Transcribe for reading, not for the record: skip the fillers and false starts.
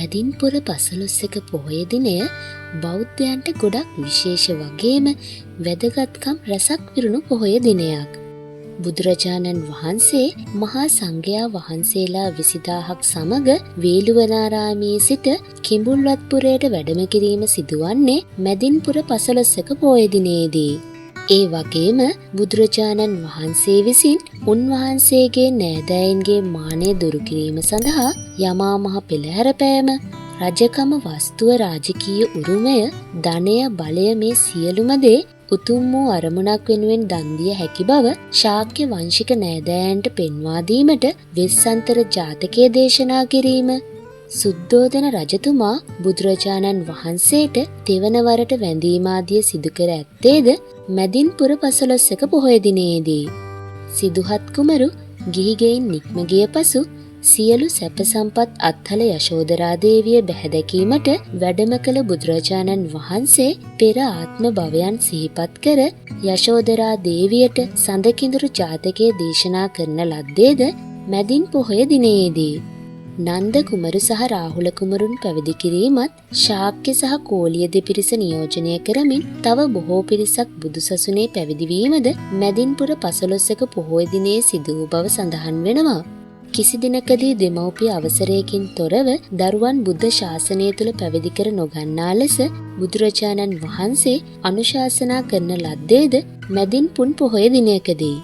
මැදින්පුර පසළොස්වක පොහොය දිනය බෞද්ධයන්ට ගොඩක් විශේෂ වගේම වැදගත්කම් රැසක් පිරුණු පොහොය දිනයක්. බුදුරජාණන් වහන්සේ මහා සංඝයා වහන්සේලා 20,000ක් සමග වේළුවනාරාමයේ සිට කිඹුල්වත්පුරයට වැඩම කිරීම සිදුවන්නේ මැදින්පුර පසළොස්වක පොහොය දිනයේදී. ඒ වගේම බුදුරජාණන් වහන්සේ විසින් උන්වහන්සේගේ නෑදෑයින්ගේ මානය දුරු කිරීම සඳහා යමා මහ පෙළහැර පෑම, රජකම, වස්තුව, රාජකීය උරුමය, ධනය, බලය මේ සියලුම දේ උතුම් වූ අරමුණක් වෙනුවෙන් දන් දිය හැකි බව ශාක්‍ය වංශික නෑදෑයන්ට පෙන්වා දීමට වෙස්සන්තර ජාතකය දේශනා කිරීම, සුද්ධෝදන රජතුමා බුදුරජාණන් වහන්සේට තෙවන වරට වැඳීම ආදිය සිදු කර ඇත්තේද මැදින්පුර පසළොස්වක පොහොය දිනයේදී. සිදුහත් කුමරු ගිහි ගෙයින් නික්ම ගිය පසු සියලු සැප සම්පත් අත්හළ යශෝදරා දේවිය බැහැ දැකීමට වැඩම කළ බුදුරජාණන් වහන්සේ පෙර ආත්ම භවයන් සිහිපත් කර යශෝදරා දේවියට සඳකිඳුරු ජාතකය දේශනා කරන ලද්දේද මැදින් පොහොය දිනයේදී. නන්ද කුමරු සහ රාහුල කුමරුන් පැවිදි කිරීමත්, ශාක්‍ය සහ කෝලිය දෙපිරිස නියෝජනය කරමින් තව බොහෝ පිරිසක් බුදුසසුනේ පැවිදි වීමද මැදින්පුර පසළොස්වක පොහොය දිනයේ සිදු වූ බව සඳහන් වෙනවා. කිසි දිනකදී දෙමව්පිය අවසරයකින් තොරව දරුවන් බුද්ධ ශාසනය තුළ පැවිදි කර නොගන්නා ලෙස බුදුරජාණන් වහන්සේ අනුශාසනා කරන ලද්දේද මැදින් පුන් පොහොය දිනයකදී.